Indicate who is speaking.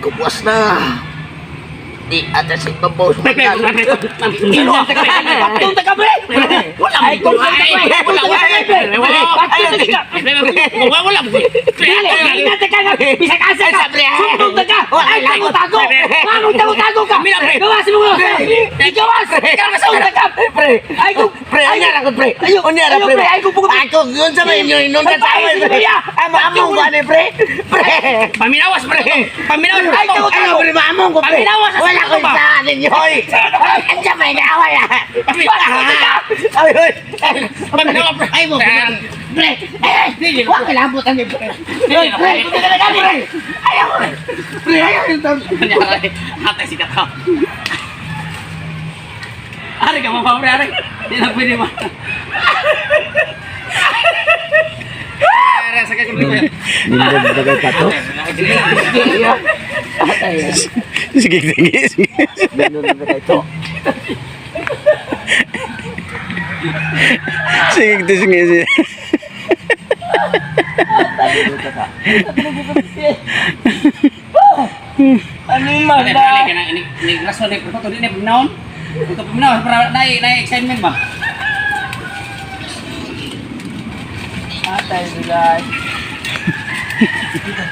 Speaker 1: Kubuas na. Di ata si Babaw.
Speaker 2: Pre, pre, pre, pre.
Speaker 3: Patong ta ka, pre!
Speaker 2: Wala
Speaker 3: Ay, kung ta ka, pre!
Speaker 2: Wala,
Speaker 3: Wala, pre!
Speaker 2: wala.
Speaker 3: Patong ta ka!
Speaker 2: Wala, wala.
Speaker 3: Dili, ingat ka nga! Bisag asa ka! Sundong ta ka! Ay, tago-tago! Mamong tago-tago ka! Gawas mo nga! Igawas! Sundong ta ka!
Speaker 1: Pre,
Speaker 3: Ay, kung...
Speaker 1: pre, unya ra ko, pre.
Speaker 3: Ayo,
Speaker 1: Unya ra,
Speaker 3: ayo,
Speaker 1: pre.
Speaker 3: pre, ay, kung pugod-
Speaker 1: Ako, yun sa may inyo, inun ka sa
Speaker 3: Ay,
Speaker 1: amin, pre.
Speaker 3: sige,
Speaker 1: Amo, amo ko ani, pre. Pre.
Speaker 2: Paminawas, pre. Paminawas.
Speaker 1: Ay, tago, pre, maamong ko, pre.
Speaker 2: Paminawas, sa
Speaker 1: Wala ko
Speaker 2: ba?
Speaker 1: sa ninyo, hoy. Ang may gaway, ah. Ay, hoy.
Speaker 2: Paminawas, pre.
Speaker 1: Ay, mo, pre. Pre, eh, wa ka labot ani, pre. Pre, pre, pre. Ayaw, pre. Pre, ayaw yung
Speaker 2: Hatay si Kataw. Ari ka mo, pre, ari. Di na pwede mo. Ari, sakay ko dito.
Speaker 1: Nindot ba kay Kato?
Speaker 4: Sige, sige, sige.
Speaker 1: Nindot ba kay to?
Speaker 4: Sige, sige, sige.
Speaker 3: Ano man
Speaker 2: Ari,
Speaker 3: ba?
Speaker 2: ari ka na ini ini rason ni pero ni paminaon. Ito paminaon para nai nai excitement ba.
Speaker 3: Atay, guys.